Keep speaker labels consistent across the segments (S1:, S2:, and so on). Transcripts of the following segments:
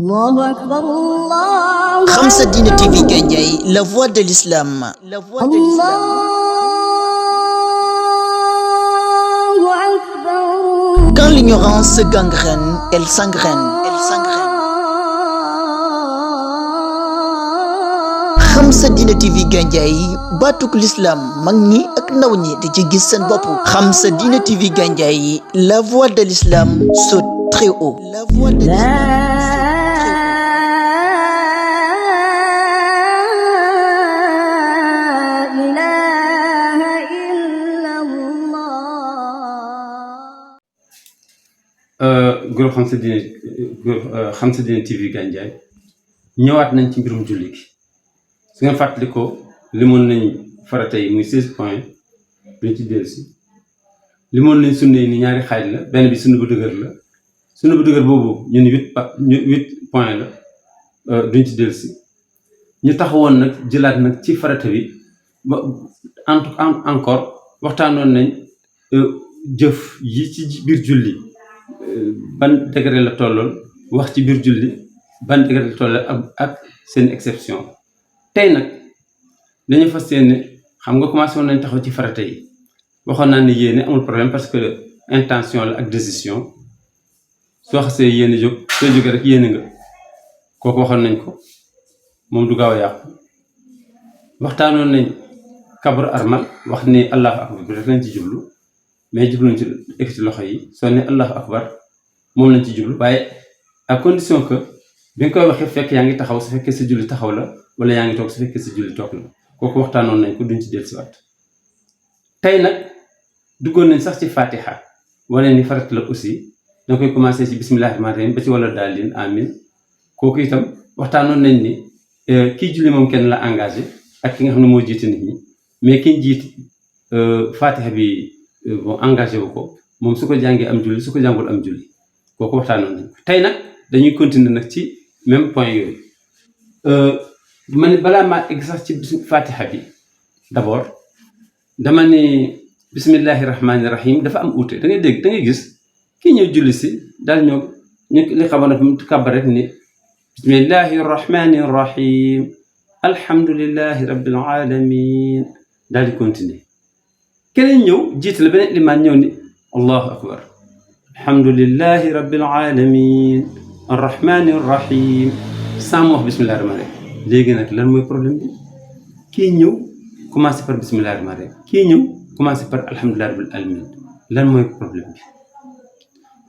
S1: الله أكبر الله
S2: Khamsa Dine TV Gandiaye, la voix de l'islam.
S1: الله أكبر.
S2: Quand l'ignorance se gangrène, elle s'engraine. Khamsa Dine TV Gandiaye, batuk l'islam mag ñi ak ndaw ñi di ci gis seen bopp. Khamsa Dine TV Gandiaye, la voix de l'islam saute très haut. La voix de l'islam.
S3: groupe Khamsa Dine TV Gandiaye ñëwaat nañ ci mbirum julli gi su ngeen fàttalikoo limoon nañ farata yi muy 16 points duñ ci dellusi limoon nañ sunna yi ni ñaari xaaj la benn bi sunna bu dëgër la sunna bu dëgër boobu ñun 8 points la duñ ci dellusi ñu taxawoon nag jëlaat nag ci farata bi ba encore waxtaanoon nañ jëf yi ci biir julli ban degré la tolloon wax ci biir julli ban degré la tolloon ak seen exception tey nag dañu fas yéene xam nga commencé woon nañ taxaw ci farata yi waxoon naa ne yéene amul problème parce que intention la ak décision soo xasee yéene jóg soo jógee rek yéene nga kooku waxoon nañ ko moom du gaaw a yàqu waxtaanoon nañ kabar armal wax ni allahu akbar bi rek lañ ci jublu mais jubluñ ci ekkati loxo yi soo ne allahu akbar moom lañ ci jublu waaye à condition que bi nga koy waxee fekk yaa ngi taxaw su fekkee sa julli taxaw la wala yaa ngi toog su fekkee sa julli toog la kooku waxtaanoon nañ ko duñ ci dellusiwaat tey nag duggoon nañ sax ci fatiha wane ni farat la aussi danga koy commencé ci bismillahi rahmaani rahim ba ci wala daalin amin kooku itam waxtaanoon nañ ni kii julli moom kenn la engagé ak ki nga xam ne moo jiite nit ñi mais kiñ jiit fatiha bi bon engagé wu ko moom su ko jàngee am julli su ko jàngul am julli kooku waxtaanoon nañ tey nag dañuy continuer nag ci même point yooyu ma ne balaa maa egg sax ci fatiha bi d'abord dama ne bismillahi rahmaani rahim dafa am uute da ngay gis kii ñëw julli si daal ñu li xamoon na kàbbar rek ni bismillahi rahmaani rahim alhamdulillahi rabbil alamin daal di continuer keneen ñëw jiite la beneen limaan ñëw ni allahu akbar alhamdulillahi rabbil alamin arrahmani arrahim sans mu wax bismillahi rahmani rahim léegi nag lan mooy problème bi kii ñëw commencé par bismillahi rahmani rahim kii ñëw commencé par alhamdulillahi rabbil alamin lan mooy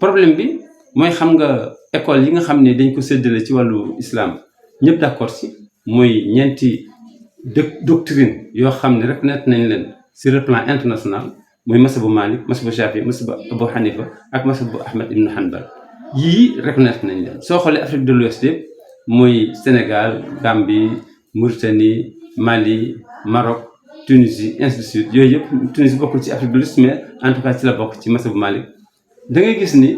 S3: problème bi mooy xam nga école yi nga xam ne dañ ko séddale ci wàllu islam ñëpp d'accord si mooy ñeenti doctrine yoo xam ne reconnaître nañ leen sur le plan international muy masabu Malik masabu Shafi masabu Abu Hanifa ak masabu Ahmad ibn Hanbal yii reconnaître nañ leen soo xoolee Afrique de l'Ouest yëpp muy Sénégal Gambie Mauritanie Mali Maroc Tunisie ainsi de suite yooyu yëpp Tunisie bokkul ci Afrique de l'Ouest mais en tout cas ci la bokk ci masabu Malik da ngay gis ni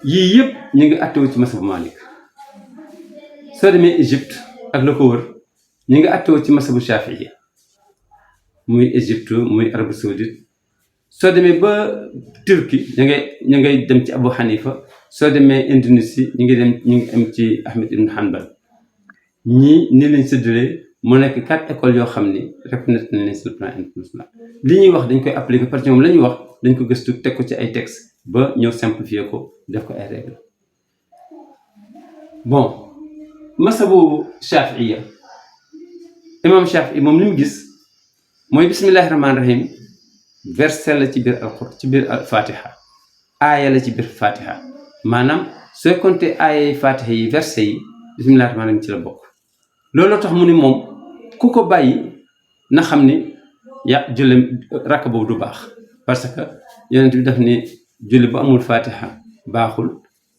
S3: yii yëpp ñu ngi attewu ci masabu Malik soo demee Égypte ak la ko wër ñu ngi attewu ci masabu Shafi'i muy Égypte muy Arabie Saoudite soo demee ba Turquie ñu ngay dem ci Abu Hanifa soo demee Indonésie ñu ngi am ci Ahmed ibn Hanbal ñii ni lañ séddalee mu nekk 4 écoles yoo xam ni reconnaître nañ leen sur le plan international li ñuy wax dañ koy appliquer parce que ñoom la ñuy wax dañ ko gëstu teg ko ci ay textes ba ñëw simplifier ko def ko ay règles bon masabu Shafi'iyya imam Shafi'i moom li mu gis mooy bismillahi rahmaani rahim verset la ci biir alxuraan ci biir fatiha aaya la ci biir fatiha maanaam sooy compter aaya yi fatiha yi verset yi bismillahi rahmaani rahim ci la bokk looloo tax mu ni moom ku ko bàyyi na xam ni julli rakk boobu du baax parce que yonent bi daf ni julli bu amul fatiha baaxul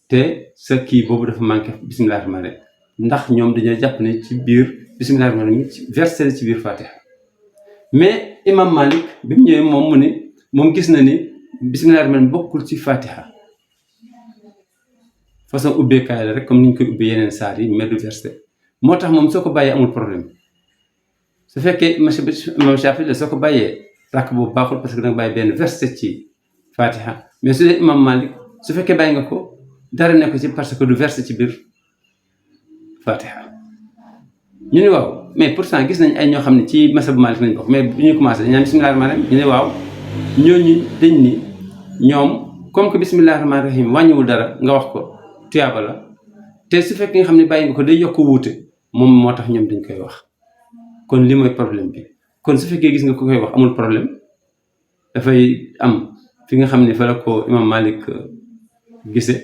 S3: te sa kii boobu dafa manqué bismillahi rahmaani rahim ndax ñoom dañoo jàpp ne ci biir bismillahi rahmaani rahim verset la ci biir fatiha mais imam Malik bi mu ñëwee moom mu ne moom gis na ni bismillahi rahmaani bokkul ci fatiha façon ubbeekaay la rek comme ni ñu koy ubbee yeneen saar yi mais du verset moo tax moom soo ko bàyyee amul problème su fekkee imam Shafi la soo ko bàyyee rakk boobu baaxul parce que danga bàyyi benn verset ci fatiha mais su dee imam Malik su fekkee bàyyi nga ko dara nekk ci parce que du verset ci biir fatiha ñu ne waaw mais pourtant gis nañ ay ñoo xam ne ci masab Malik lañ bokk mais bu ñuy commencé dañ naan bismillahi rahmaani rahim ñu ne waaw ñooñu dañ ni ñoom comme que bismillahi rahmaani rahim wàññiwul dara nga wax ko tuyaaba la te su fekkee nga xam ne bàyyi nga ko day yokk wuute moom moo tax ñoom dañ koy wax kon li mooy problème bi kon su fekkee gis nga ko koy wax amul problème dafay am fi nga xam ne fa la ko imam Malik gise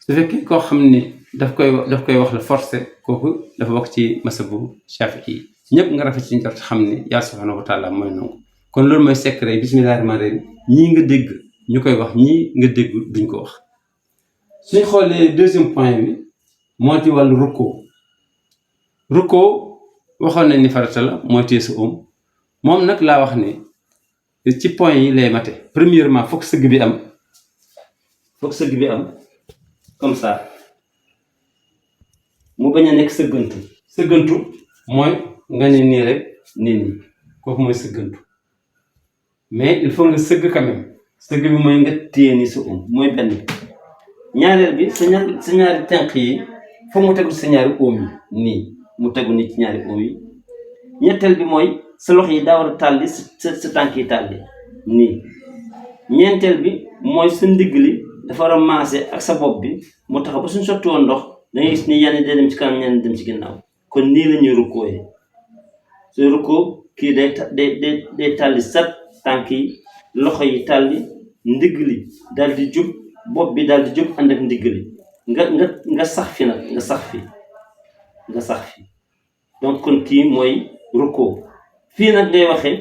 S3: su fekkee koo xam ne daf koy wax la forcé kooku dafa bokk ci masabu Shafii ñëpp nga rafet ci njort xam ne yàlla subhanahu wa taala mooy nangu kon loolu mooy secret bismillahi rahmaani rahim ñii nga dégg ñu koy wax ñii nga dégg duñ ko wax. suñ xoolee deuxième point bi moo ci wàllu rukkoo waxoon nañ ni farata la mooy téye sa moom nag laa wax ne ci point yi lay mate premièrement foog sëgg bi am comme ça mu bañ a nekk sëggantu mooy nga ne nii rek nii kooku mooy sëggantu mais il faut nga sëgg quand même sëgg bi mooy nga téye ni sa mooy benn bi ñaareel bi sa ñaari tenq yi foog mu tegu sa ñaari oom yi nii mu tegu ni ci ñaari oom yi ñetteel bi mooy sa loxo yi daa war a tàlli sa tànk yi tàlli nii ñeenteel bi mooy sa ndigg li dafa war a maase ak sa bopp bi moo tax ba suñ sotti woon ndox dangay gis ni yenn day dem ci kanam ñenn dem ci ginnaaw kon nii la ñuy rukkooyee sooy rukkoo kii day tàlli sa tànk yi loxo yi tàlli ndigg li daal di jub bopp bi daal di jub ànd ak ndigg li nga sax fi nag nga sax fi donc kon kii mooy rukkoo fii nag ngay waxee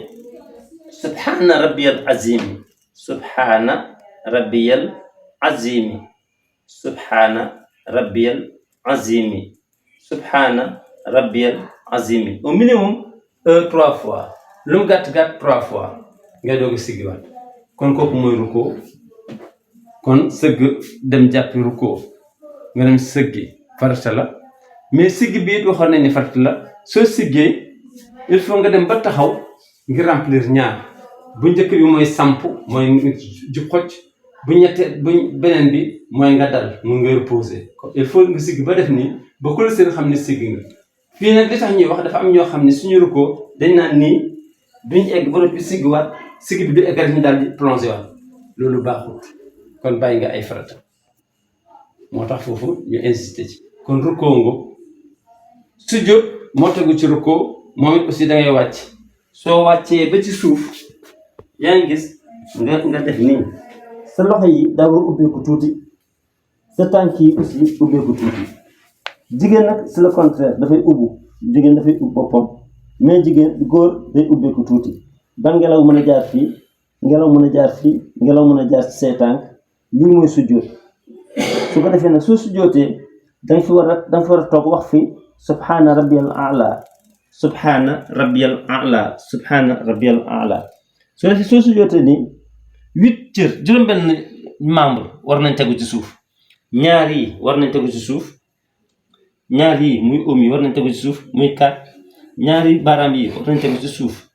S3: subhaana rabbiyal azimi subhaana rabbiyal azimi subhaana rabbiyal azimi subhaana rabbiyal azimi au minimum 3 fois lu mu gàtt 3 fois ngay doog a siggiwaat kon kooku mooy rukkoo kon sëgg dem jàppi rukkoo nga dem sëggi farata la mais siggi bi it waxoon nañ ne farata la soo siggee il faut nga dem ba taxaw ngir remplir ñaar bu njëkk bi mooy samp mooy jub xocc bu beneen bi mooy nga dal mu nga reposer il faut nga sigg ba def nii ba ku la seen xam ne sigg nga fii nag li tax ñuy wax dafa am ñoo xam ne suñu rukkoo dañ naan nii duñ egg ba noppi sigg waat sigg bi du eggal ñu daal di plongé waat loolu baaxut kon bàyyi nga ay farata moo tax foofu ñu insisté ci kon rukkoo nga sujjóot moo tegu ci rukkoo moom it aussi da ngay wàcc soo wàccee ba ci suuf yaa ngi gis nga def nii sa loxo yi daa war ubbeeku tuuti sa tànk yi aussi ubbeeku tuuti jigéen nag c'est le contraire dafay jigéen dafay ubbi boppam mais góor day ubbeeku tuuti ba ngelaw mën a jaar fii ngelaw mën a jaar fii ngelaw mën a jaar ci say tànk lii mooy sujjóot su ko defee nag soo sujjóotee danga fi war a toog wax fi subhaana rabbiyal a'la subhaana rabbiyal a'la subhaana rabbiyal a'la soo defee soo sujjóotee ni 8 cër juróom-benn membre war nañ tegu ci suuf ñaar yi war nañ tegu ci suuf ñaar yi muy oom yi war nañ tegu ci suuf muy 4 ñaari baaraam yi war nañ tegu ci suuf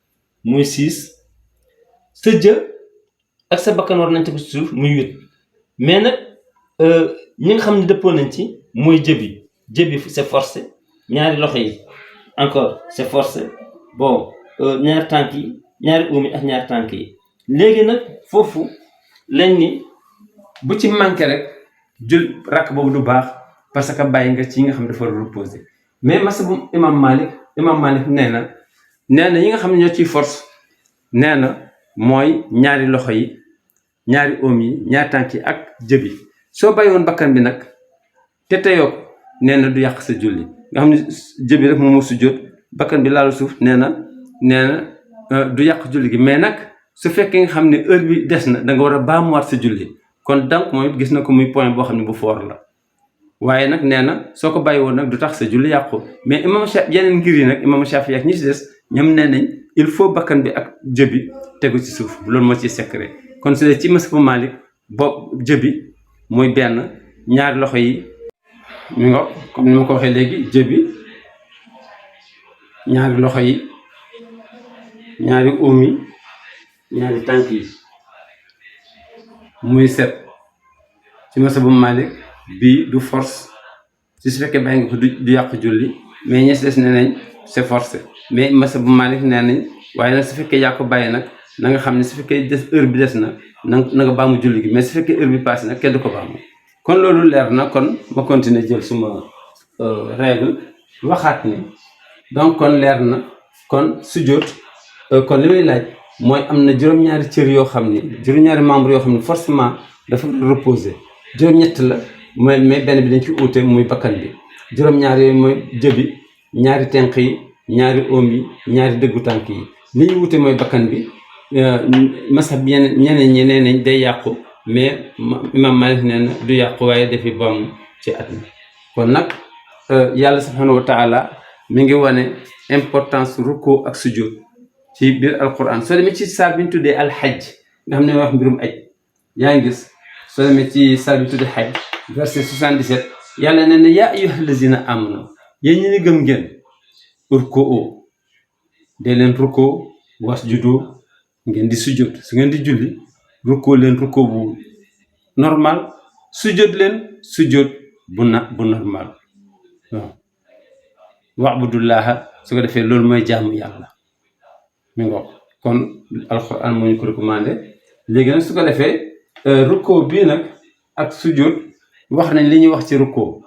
S3: muy 6 sa jë ak sa bakkan war nañ tegu ci suuf muy 8 mais nag ñi nga xam ne dëppoo nañ ci mooy jëbi c'est forcé ñaari loxo yi encore c'est forcé bon ñaari tànk yi ñaari oom yi ak ñaari tànk yi léegi nag foofu lañ ni bu ci manqué rek jul rakk boobu du baax parce que bàyyi nga ci yi nga xam ne dafa reposer mais masabu imam Malik nee na yi nga xam ne ñoo ciy force nee na mooy ñaari loxo yi ñaari oom yi ñaari tànk yi ak jëbi soo bàyyi woon bakkan bi nag te teyoo ko nee na du yàq sa julli nga xam ne jëbi rek moom moo sujjóot bakkan bi laalu suuf nee na du yàq julli gi mais nag su fekkee nga xam ne heure bi des na da nga war a baamuwaat sa julli kon donc mooy gis na ko muy point boo xam ne bu fort la waaye nag nee na soo ko bàyyi woon nag du tax sa julli yàqu mais yeneen ngir yi nag imam Shafi ak ñi ci des ñoom nee nañ il faut bakkan bi ak jëbi tegu ci suuf loolu moo ci secret kon su dee ci masabu Malik boobu jëbi muy benn ñaari loxo yi mi nga comme ni ma ko waxee léegi jëbi ñaari loxo yi ñaari oom yi ñaari tànk yi muy set ci masabu Malik bii du force si su fekkee bàyyi nga ko du yàq julli mais ñes des nee nañ c'est forcé mais masa bu Malik nee nañ waaye nag su fekkee yaa ko bàyyi nag na nga xam ne su fekkee des heure bi des na na nga baamu julli gi mais su fekkee heure bi passé nag kenn du ko baamu kon loolu leer na kon ma continuer jël suma règle waxaat ni donc kon leer na kon sujjóot kon li may laaj mooy am na juróom-ñaari cër yoo xam ni juróom-ñaari membre yoo xam ni forcément dafa reposer juróom-ñett la mais benn bi dañ ci uute muy bakkan bi juróom-ñaar yooyu mooy jëbi ñaari tenq yi ñaari oom yi ñaari dëggu tànk yi li ñu wute mooy bakkan bi masab ñeneen ñi nee nañ day yàqu mais imam Malik nee na du yàqu waaye dafi bam ci at mi kon nag yàlla subhanahu wa taala mi ngi wane importance ruku ak sujud ci biir alquran soo demee ci saar bi ñu tuddee alxaj nga xam ne wax mbirum aj yaa ngi gis soo demee ci saar bi ñu tuddee xaj verset 77 yàlla nee na yaa ayyuha allazina amanu yéen ñi ni gëm ngeen urkoo dee leen ruko wasjudu ngeen di sujud su ngeen di julli ruko leen ruko bu normal sujud leen sujud bu normal waaw wa'budullaha su ko defee loolu mooy jaamu yàlla mi ngo kon alquran moo ñu ko recommandé léegi nag su ko defee ruko bii nag ak sujud wax nañ li ñuy wax ci ruko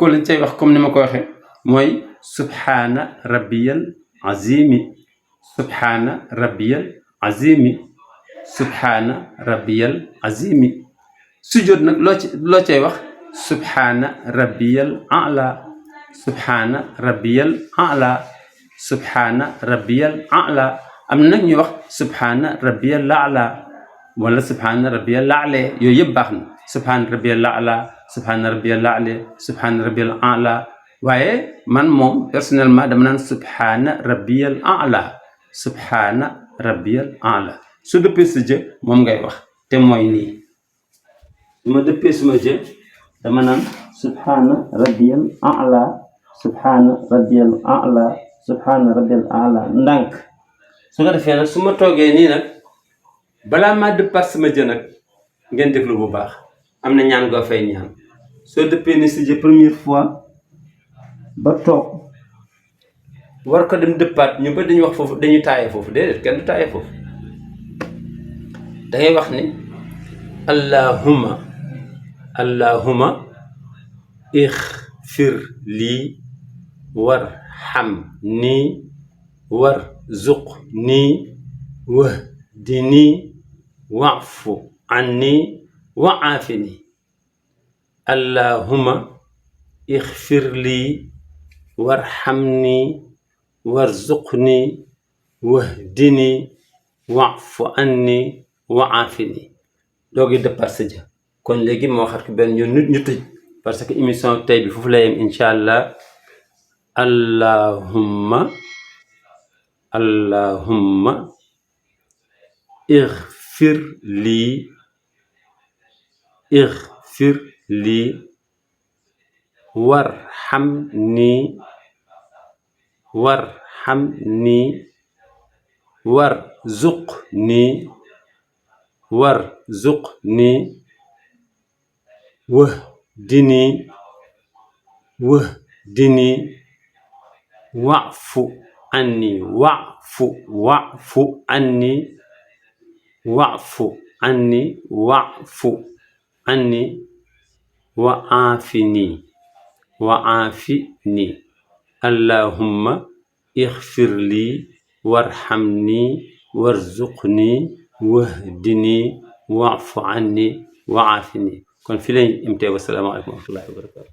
S3: lañ cay wax comme ni ma ko waxee mooy subhaana rabbiyal azimi subhaana rabbiyal azimi subhaana rabbiyal azimi sujud nag loo cay wax subhaana rabbiyal a'la subhaana rabbiyal a'la subhaana rabbiyal a'la am na nag ñuy wax subhaana rabbiyal a'la wala subhaana rabbiyal a'la yooyu yëpp baax na subhaana rabbiyal a'la subhaana rabbiyal a'la subhaana rabbiyal a'la waaye man moom personnellement dama naan subhaana rabbiyal a'la subhaana rabbiyal a'la su dëppee sa jë moom ngay wax te mooy nii su ma dëppee suma jë dama naan subhaana rabbiyal a'la subhaana rabbiyal a'la subhaana rabbiyal a'la ndànk su ko defee nag su ma toogee nii nag balaa maa dëppaat sama jë nag ngeen déglu bu baax am na ñaan goo fay ñaan soo dëppee ni si jë première fois ba toog war ko dem dëppaat ñu ba dañuy wax foofu dañuy taaye foofu déedéet kenn du taaye foofu da ngay wax ni allahumma ixfir lii warhamni warzuqni wahdini wa'fu anni wa'afini allahumma ixfir lii warhamni warzuqni wahdini wa'fu anni wa'afini doogi départ sa ja kon léegi moo waxat ko benn yoon ñu tëj parce que émission tey bi foofu la yem incha allah allahumma ixfir lii warhamni warzuqni wahdini wa'fu anni wa'afini allahumma ixfir li warhamni warzuqni wahdini wa'fu anni wa'afini kon fi lañ imtee wassalaamu aleykum wa rahmatullahi wa barakatuh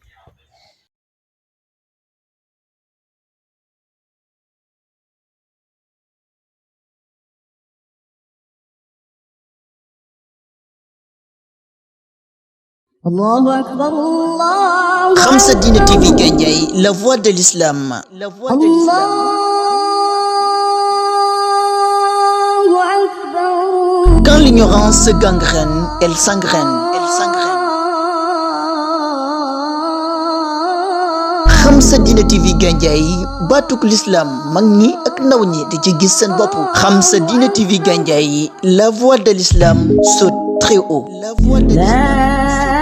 S1: الله أكبر الله
S2: Khamsa Dina TV Gandiaye, la voix de l'islam.
S1: الله أكبر
S2: Quand l'ignorance se gangrène, elle s'engraine. Khamsa Dina TV Gandiaye, baatuk l'islam mag ñi ak ndaw ñi di ci gis seen bopp. Khamsa Dina TV Gandiaye, la voix de l'islam saute très haut. La voix de l'islam.